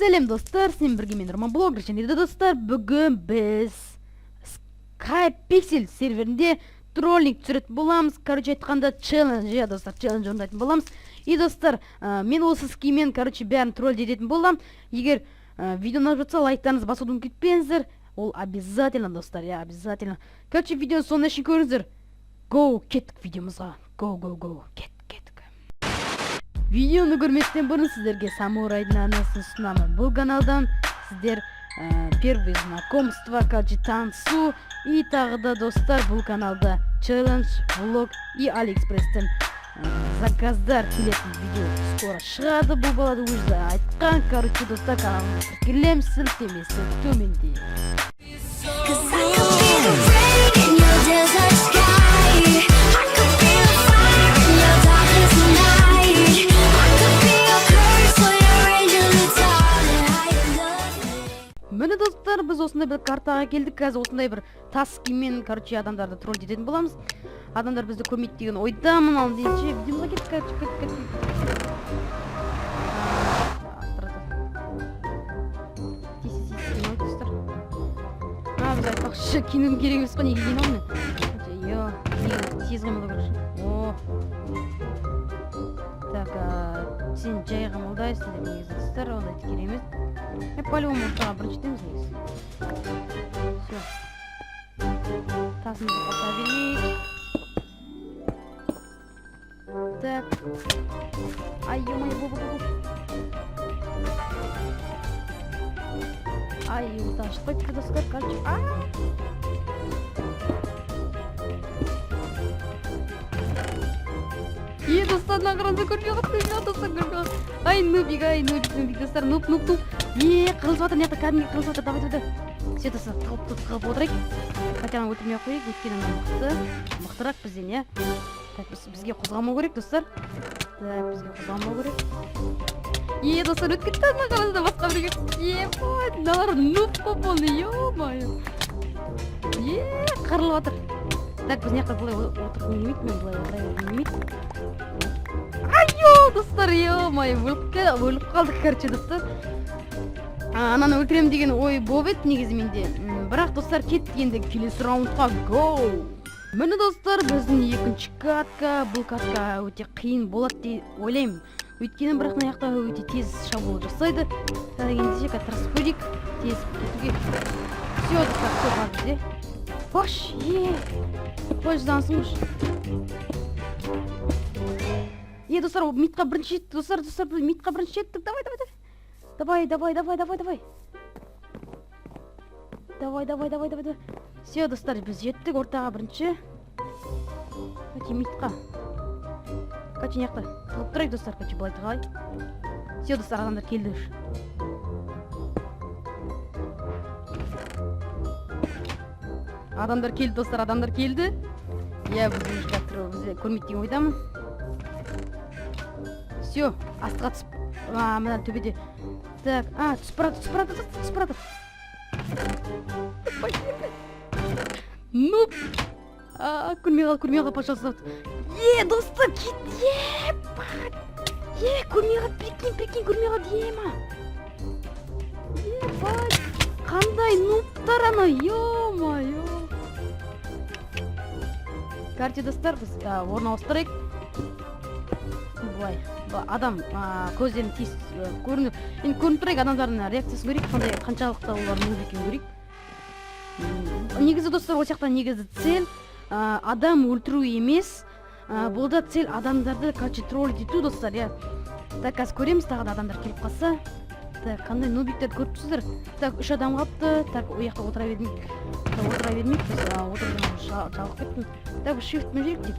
Сәлем, достар, сіздермен бірге мен, Роман Блогер. Және де, достар, бүгін біз Sky Pixel серверінде троллинг түсіретін боламыз. Короче айтқанда, челлендж, иә, достар, челлендж орындайтын боламыз. И, достар, мен осы скинмен, короче, бәрін тролль ететін боламын. Егер видео ұнап жатса, лайктарыңызды басуды ұмытып кетпеңіздер. Ол обязательно, достар, иә, обязательно. Короче, видеоны соңына шейін көріңіздер. Гоу, кеттік видеомызға. Гоу, гоу, гоу, кеттік, кеттік. Видеоны көрместен бұрын сіздерге Самурайдың арнасын ұсынамын. Бұл каналдан сіздер первый знакомство, короче, танысу и тағы да, достар, бұл каналда челлендж, влог и Алиэкспресстен заказдар келетін видео скоро шығады. Бұл балада өзі айтқан. Короче, достар, каналына тіркелеміз, сілтемесі төменде. 'Cause I could be the rain in your desert sky. I could be the fire in your darkest night. I could be your curse or your angel who taught me how you love me. Міне, достар, біз осындай бір картаға келдік. Қазір осындай бір тас скинмен, короче, адамдарды тролль ететін боламыз. Адамдар бізді көрмейді деген ойдамын. Ал ендеше видеомызға кеттік. Короче, кеттік, кеттік. А, тұра тұр. Тез, тез, тез киініп алайық, достар. А, біз, айтпақшы, киінуім керек емес қой, неге киініп алдым мен? Йо, тез қимылдау керек. О, так, сен жай қимылдайсың деп негізі, достар, ондай керек емес. Е, по-любому ортаға бірінші жетеміз негізі. Все, тасымызды қоса берейік. Так, ай, ё-моё, бу, бу, бу, бу. Ай, ортаға шығып қойыпты, достар, короче. А, е, достар, мына қараңыздар, көрмей қалды, көрмей қалды, достар, көрмей қалды. Ай, нубик, ай, нубик, нубик, достар, нуб, нуб, нуб. Е, қырылысып жатыр мына жақта, кәдімгі қырылысып жатыр. Давай, давай, все, достар, тығылып, тығылып отырайық. Хотя аны өлтірмей ақ қояйық, өйткені ана мықты, мықтырақ бізден, иә. Так, бізге қозғалмау керек, достар. Так, бізге қозғалмау керек. Е, достар, өтіп кетті. Ана қараңыздар, басқа біреуге. Ебать, мыналар нуб қой полный, ё-моё. Е, қырылып жатыр. Так, біз мына жақта былай отырғым келмейді, мен былай отыра бергім келмейді. Айо, достар, ё-моё, өліп қалдық, короче, достар. А, ананы өлтіремін деген ой болып еді негізі менде. Бірақ, достар, кеттік енді келесі раундқа, гоу. Міне, достар, біздің екінші катка. Бұл катка өте қиын болады деп ойлаймын, өйткені бірақ мына жақта өте тез шабуыл жасайды. Так, ендеше қазір тырысып көрейік тез кетуге. Все, достар, все бар бізде. Қош, е, қой, жылдамсың ғой. Е, достар, мидқа бірінші жеттік, достар, достар, біз мидқа бірінші жеттік. Давай, давай, давай, давай, давай, давай, давай, давай, давай, давай, давай, давай. Все, достар, біз жеттік ортаға бірінші. Өте мидқа, короче, мына жақта тығылып тұрайық, достар. Короче, былай тығылайық. Все, достар, адамдар келді уже. Адамдар келді, достар, адамдар келді. Иә, біз уже қазір, бізді көрмейді деген ойдамын. Все, астыға түсіп, а, мына төбеде. Так, а, түсіп барады, түсіп барады, түсіп барады. Ну, а, көрмей қалды, көрмей қалды, пожалуйста. Е, достар, кет, ебать. Е, көрмей қалды, прикинь, прикинь, көрмей қалды, ема. Ебать, қандай нубтар анау, ё-моё. Короче, достар, біз орын ауыстырайық. Былай, былай адам көздерін тез көрініп, енді көрініп тұрайық, адамдардың реакциясын көрейік, қандай, қаншалықты олар нуб екенін көрейік. Негізі, достар, ол жақта негізі цель адам өлтіру емес, бұл да цель адамдарды, короче, троллить ету, достар, иә. Так, қазір көреміз, тағы да адамдар келіп қалса. Так, қандай нубиктерді көріп тұрсыздар. Так, үш адам қалыпты. Так, ол жақта отыра бермейік. Так, отыра бермейік біз, отырудан жалығып кеттім. Так, біз шифтпен жүрейік тек.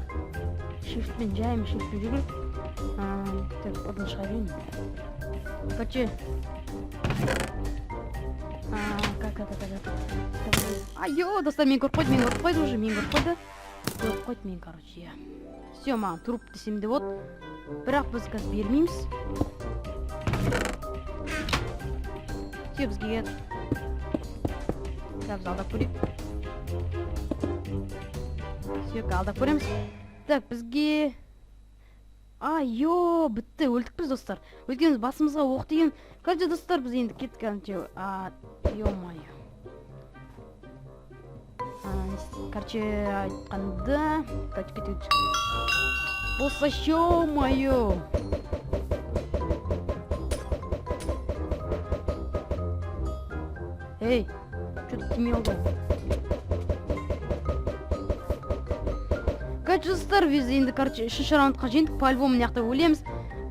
Шифтпен, жаймен шифтпен жүру керек. Так, одан шыға берейін. Короче, как, как, как, как, давай. Айо, достар, мені көріп қойды, мені көріп қойды уже, мені көріп қойды. Көріп қойды мен, короче, иә. Все, маған труп десем де болады. Бірақ біз қазір бермейміз. Все, бізге келеді. Так, біз алдап көрейік. Все, алдап көреміз. Так, бізге Ай, ё, бітті, өлдік біз, достар. Өйткені басымызға оқ тиген. Короче, достар, біз енді кеттік, короче, а, ё-моё. Короче, айтқанда, короче, кетейік. Болса, ё-моё. Эй, что-то тимей алды. Короче, достар, біз енді, короче, үшінші раундқа жеңдік, по-любому мына жақта өлеміз.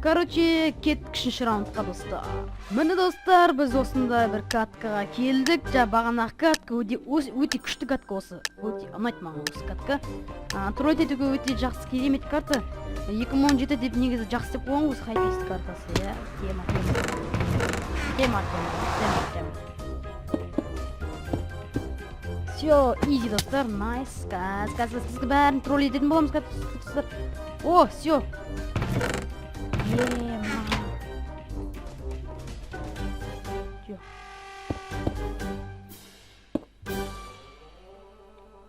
Короче, кеттік үшінші раундқа, достар. Міне, достар, біз осындай бір каткаға келдік. Жа, бағанағы катка өте, өте күшті катка осы. Өте ұнайды маған осы катка. Троллить етуге өте жақсы, керемет карта. 2017 деп негізі жақсы деп қойған осы хайпист картасы, иә. Тема, тема. Тема, тема, тема, тема. Все, изи, достар, найс. Қазір, қазір, қазір бәрін тролль ететін боламыз, қазір, достар. О, все. Ема. Всё.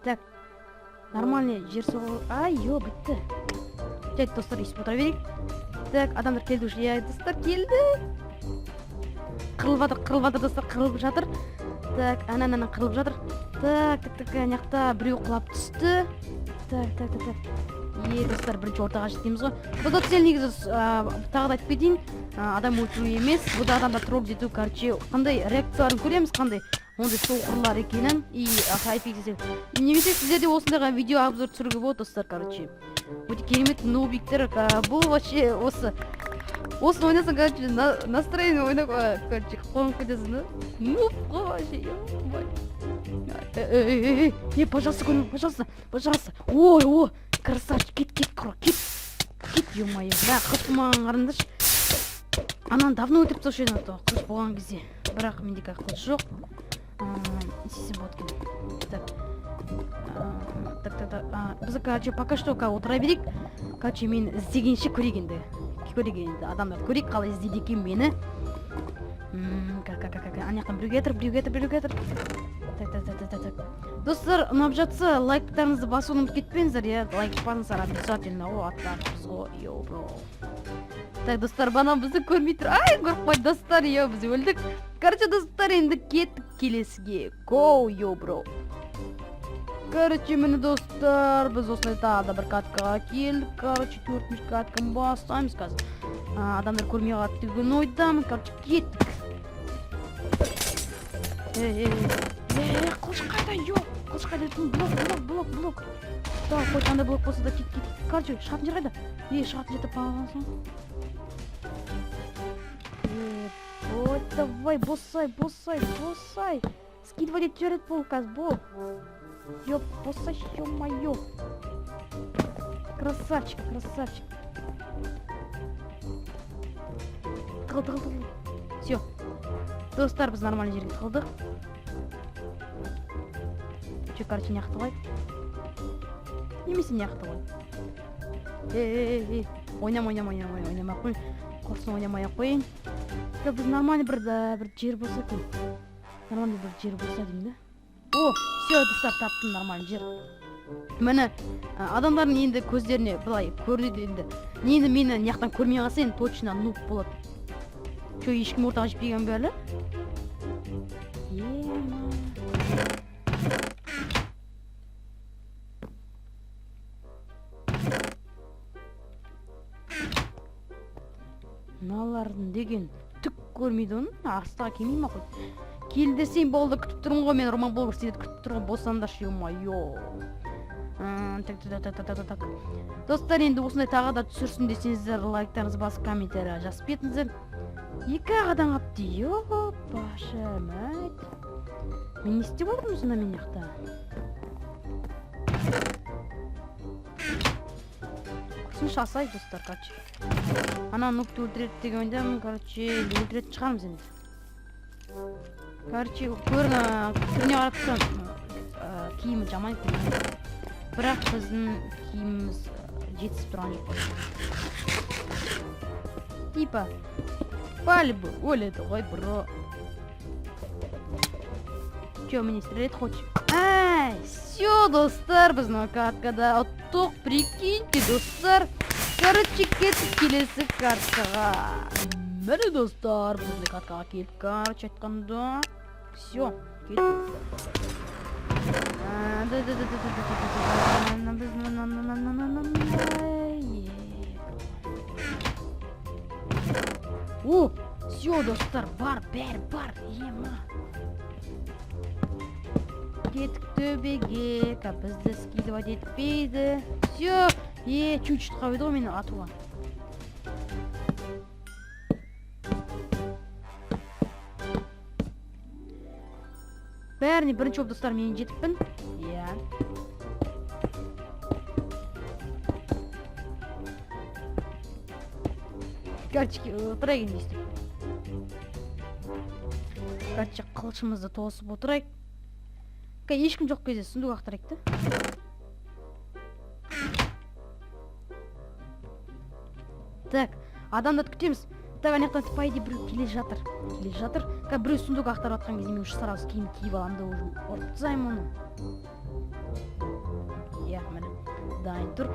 Так, нормальный жер соғу. Ай, ё, бітті. Жарайды, достар, өйстіп отыра берейік. Так, адамдар келді уже. Иә, достар, келді. Қырылып жатыр, қырылып жатыр, достар, қырылып жатыр. Так, ана, ана, қырылып жатыр. Так, так, так, ана жақта біреу құлап түсті. Так, так, так, так. Е, достар, бірінші ортаға жетеміз ғой. Бұл да цель негізі, тағы да айтып кетейін, адам өлтіру емес, бұл да адамдар тролль ету, короче, қандай реакцияларын көреміз, қандай ондай соқырлар екенін и хайпик. Немесе сіздерде осындайға видео обзор түсіруге болады, достар, короче. Өте керемет нубиктер, бұл вообще осыны ойнасаң, короче, настроение ойнап, короче, қуанып кетесің да. Нуб қой вообще, ё-моё. Эй, эй, эй, эй, эй, пожалуйста, көрме, пожалуйста, пожалуйста. Ой, о, красавчик, кет, кет, құра, кет. Кет, ё-моё. Бля, қылыш болмаған, қараңдаршы. Ананы давно өлтіріп тастаушы едім, ато, қылыш болған кезде. Бірақ менде қазір қылыш жоқ. Не істесем болады екен? Так. Так, так, так. Біз, короче, пока что отыра берейік. Короче, мен іздегенше көрейік енді. Көрейік енді, адамдарды көрейік, қалай іздейді екен мені. Как, как, как, как, ана жақтан біреу кетір, біреу кетір, біреу кетір. Так, так, так, так, так, так. Достар, ұнап жатса, лайктарыңызды басуды ұмытып кетпеңіздер, иә, лайк басыңыздар обязательно, о, аттарымыз ғой, йоу, бро. Так, достар, банан бізді көрмей тұр. Ай, көріп қойды, достар, йо, біз өлдік. Короче, достар, енді кеттік келесіге. Go, йо, бро. Короче, міне, достар, біз осындай тағы да бір каткаға келдік. Короче, төртінші катканы бастаймыз қазір. Адамдар көрмей қалады деген ойдамын. Короче, кеттік. Эй, эй, эй, эй, қылыш қайда, йо? Қылыш қайда? Блок, блок, блок, блок. Давай, хоть қандай блок болса да, кет, кет, кет. Короче, шығатын жер қайда? Ей, шығатын жер таппаған соң. Е, ой, давай, босай, босай, босай. Скидывать етіп жібереді бұл қазір, бол. Ёп, босай, ё-моё. Красавчик, красавчик. Тығыл, тығыл, тығыл. Все. Достар, біз нормальный жерге тығылдық. Че, короче, не ғой. Немесе не ғой. Эй, эй, эй, ойнама, ойнама, ойнама, ойнамай ақ қой. Құрсын, ойнамай ақ қояйын. Біз нормальный бір, да, бір жер болса екен. Нормальный бір жер болса деймін да. О, все, достар, таптым нормальный жер. Міне, адамдардың енді көздеріне былай көрінеді енді. Енді мені мына жақтан көрмей қалса, енді точно нуб болады. Че, ешкім ортаға жетпеген бе әлі? Ема. Мыналардың деген түк көрмейді оны, астыға келмей ма хоть? Кел десең болды, күтіп тұрмын ғой мен, Роман Блогер, сендерді күтіп тұрған болсаңдаршы, ё-моё. Так, так, так, так, так, так. Достар, енді осындай тағы да түсірсін десеңіздер, лайктарыңызды басып, комментарий жазып кетіңіздер. Екі ақ адам қалыпты, ёпаша мать. Мен не істеп отырмын сонда мен жақта? Құрсын, асай, достар, короче. Ана нубты өлтіреді деген ойдамын, короче, өлтіретін шығармыз енді. Короче, түріне қарап тұрсам, киімі жаман екен. Бірақ біздің киіміміз жетісіп тұрған жоқ қой. Типа, по-любому өледі ғой, бро. Че, мне стрелять хочешь? Ай, все, достар, біз мына каткада ұттық, прикиньте, достар. Короче, кеттік келесі картаға. Міне, достар, бұндай каткаға келіп, короче айтқанда, все, кеттік. А, да, да, да, да, да, да, да, да, біз мынандай. О, все, достар, бар, бәрі бар, ема. Кеттік төбеге, бізді скидывать етпейді. Все, е, чуть-чуть қалып еді ғой мені атуға. Бәріне бірінші болып, достар, мен жетіппін. Иә. Короче, отырайық енді өйстіп. Короче, қылышымызды тосып отырайық. Ешкім жоқ кезде сундук ақтарайық та. Так, адамдарды күтеміз. Так, ана жақтан, по идее, біреу келе жатыр. Келе жатыр. Қазір біреу сундук ақтарып жатқан кезде мен уже сразу киім киіп аламын да, уже ұрып тастаймын оны. Иә, міне. Дайын тұр.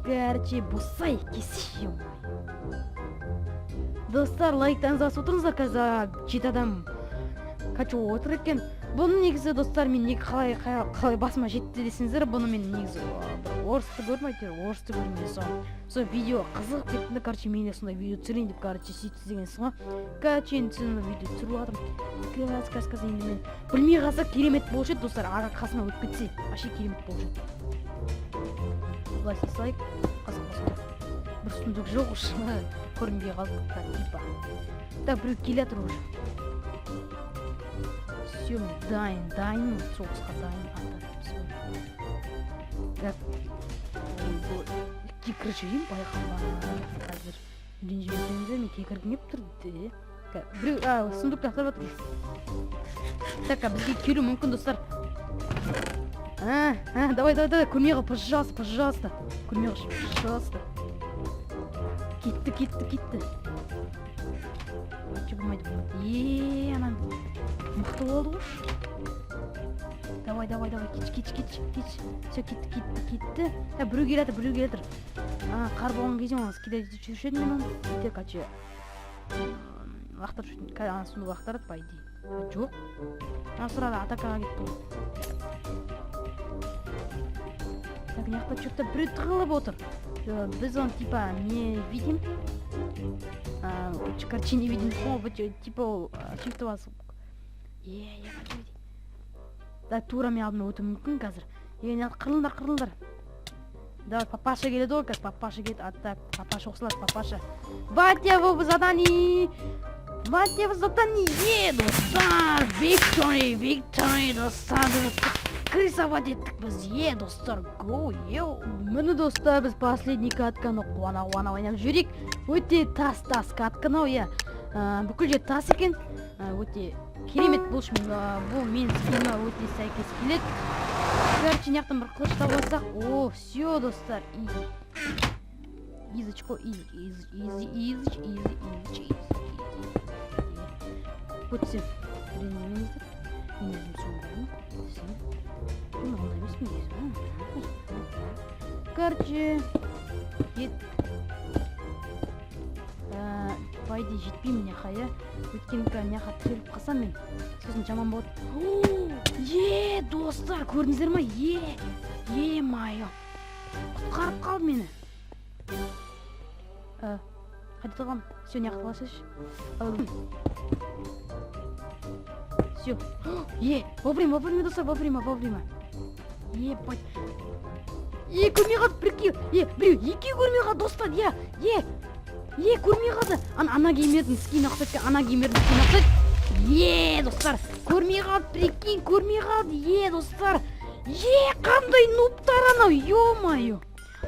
Короче, босай, кесші. Достар, лайктарыңызды басып отырыңыздар, қазір жеті адам, короче, отыр екен. Бұны негізі, достар, мен неге қалай басыма жетті десеңіздер, бұны мен негізі бір орысты көрдім, әйтеуір орысты көрдім де, сол видео қызығып кеттім да, короче, мен де сондай видео түсірейін деп, короче, сөйтіп іздегенсің ғой. Короче, енді сондай видео түсіріп жатырмын. Қазір, қазір, қазір енді мен білмей қалса, керемет болушы еді, достар, ара қасыма өтіп кетсе, вообще керемет болушы еді. Былай істей салайық, қызық болсын. Бір сундук жоқ уже, көрінбей қалды, типа. Так, біреу келе жатыр уже. Все, мен дайын, дайынмын, соғысқа дайын. Так, ойбой, кекіріп жіберейін, байқамай қазір. Ренжімесеңіздер, мен кекіргім келіп тұр де. Біреу, а, сундукты ақтарып жатыр. Так, а бізге келуі мүмкін, достар. А, а, давай, давай, давай, көрмей қал, пожалуйста, пожалуйста. Көрмей қалшы, пожалуйста. Кетті, кетті, кетті. Че, болмайды, болмайды. Е, ана мықты болды ғой. Давай, давай, давай, кетші, кетші, кетші, кетші. Все, кетті, кетті, кетті. Так, біреу келе жатыр, біреу келе жатыр. А, қар болған кезде оны скидать етіп жүруші едім мен оны. Кетер, короче. Лақтырып жүретін, ана сундук ақтарады, по идее. А, жоқ. Ана сразу атакаға кетті ғой. Так, мына жақта что-то біреу тығылып отыр. Біз оны типа не видим. А, короче, не видим. О, вот, типа ол shift басып. Е, е, қате. Да, тура мен алдыма өтуі мүмкін қазір. Е, не, қырылыңдар, қырылыңдар. Давай, папаша келеді ғой қазір, папаша келеді. А так, папаша қосылады, папаша. Батя в задании! Батя в задании! Е, достар! Victory, victory, достар! Крысовать еттік біз, е, достар, го, е. Міне, достар, біз последний катканы қуана-қуана ойнап жүрейік. Өте тас-тас катка мынау, иә. Бүкіл жер тас екен. Өте керемет бұл үшін, бұл менің скиніме өте сәйкес келеді. Короче, мына жақтан бір қылыш тауып алсақ, о, все, достар, изи. Изочко, изи, изи, изи, изи, изи, изи, изи. Өтсем, ренжімеңіздер. Мен өзім сондаймын. Десем. Мен ондай емеспін негізі. Короче, кет. По идее, жетпеймін мына жаққа, иә. Өйткені мына жаққа тіреліп қалсам мен, сосын жаман болады. Е, достар, көрдіңіздер ма? Е, е, мое. Құтқарып қалды мені. Қайда тұрғанмын? Все, мына жаққа қаласайшы. Все. Е, вовремя, вовремя, достар, вовремя, вовремя. Ебать. Е, көрмей қалды, прикинь. Е, біреу екеуі көрмей қалды, достар, е, е. Е, көрмей қалды. Ана геймердің скині ұқсайды, ана геймердің скині ұқсайды. Е, достар, көрмей қалды, прикинь, көрмей қалды. Е, достар. Е, қандай нубтар анау, ё-моё.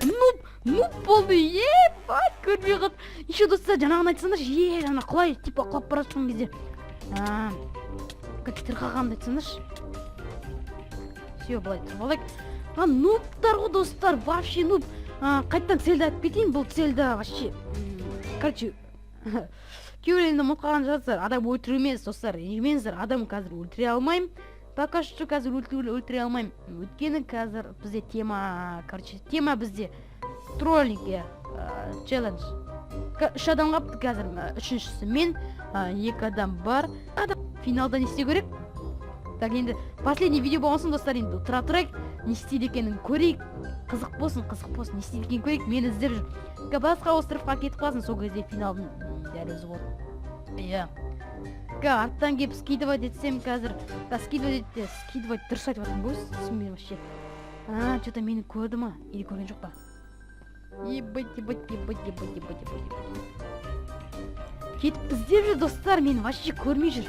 Нуб, нуб болды, ебать, көрмей қалды. Еще, достар, жаңағыны айтсаңдаршы, е, ана құлай, типа құлап бара жатқан кезде. А, как тырқағанды айтсаңдаршы. Все, былай тұрып алайық. А, нубтар ғой, достар, вообще нуб. А, қайтадан цельді айтып кетейін, бұл цельді вообще, короче, кейбіреулер ұмытып қалған шығарсыздар. Адам өлтіру емес, достар, ренжімеңіздер, адам қазір өлтіре алмаймын. Пока что қазір өлтіре алмаймын. Өйткені қазір бізде тема, короче, тема бізде троллинг, иә. Челлендж. Үш адам қалыпты қазір. Үшіншісі мен, екі адам бар. Финалда не істеу керек? Так, енді последний видео болған соң, достар, енді тұра тұрайық, не істейді екенін көрейік. Қызық болсын, қызық болсын, не істейді екенін көрейік. Мені іздеп жүр. Басқа островқа кетіп қалсын, сол кезде финалдың дәл өзі болады, иә. Арттан келіп скидывать етсем қазір, да, скидывать етте, скидывать дұрыс айтып жатырмын ғой, түсінбеймін вообще. А че то мені көрді ма или көрген жоқ па? Ебать, ебать, ебать, ебать, ебать, ебать, ебать. Кетіп іздеп жүр, достар, мені вообще көрмей жүр.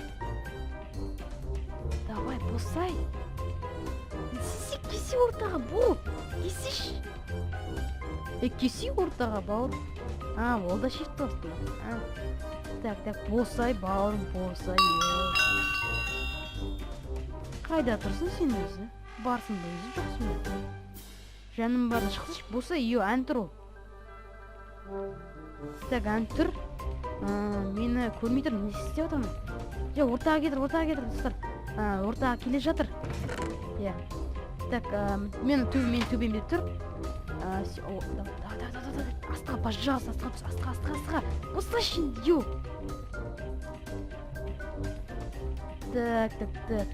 Давай, босай. Кесе, кесе ортаға, бол, кесеші. Е, кесе ортаға, бауыр. А, ол да shift басты ма? А. Так, так, босай, бауырым, босай, е. Қайда тұрсың сен өзі? Барсың ба өзі, жоқсың ба? Жаным бар, шықсайшы, босай, е, ән тұр ол. Так, ән тұр. Мені көрмей тұр, не істеп жатырмын? Же, ортаға кетір, ортаға кетір, достар. А, ортаға келе жатыр. Иә. Так, мені төбе, менің төбемде тұр. А, о, давай, давай, давай, давай, давай. Астыға, пожалуйста, астыға түс, астыға, астыға, астыға. Босайшы енді, ё. Так, так, так.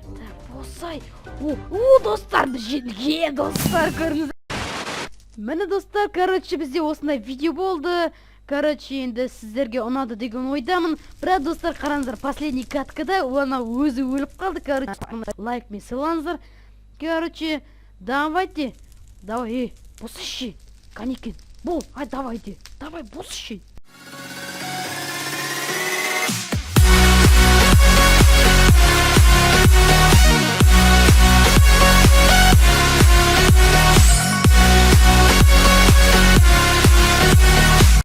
Так, босай. О, о, достар, біз жеттік. Е, достар, көрдіңіз. Міне, достар, короче, бізде осындай видео болды. Короче, енді сіздерге ұнады деген ойдамын. Бірақ, достар, қараңыздар, последний каткада ана өзі өліп қалды, короче, лайкмен сыйлаңыздар. Короче, давайте. Давай, ей, босайшы. Канекен, бол, ай, давайте. Давай, босайшы.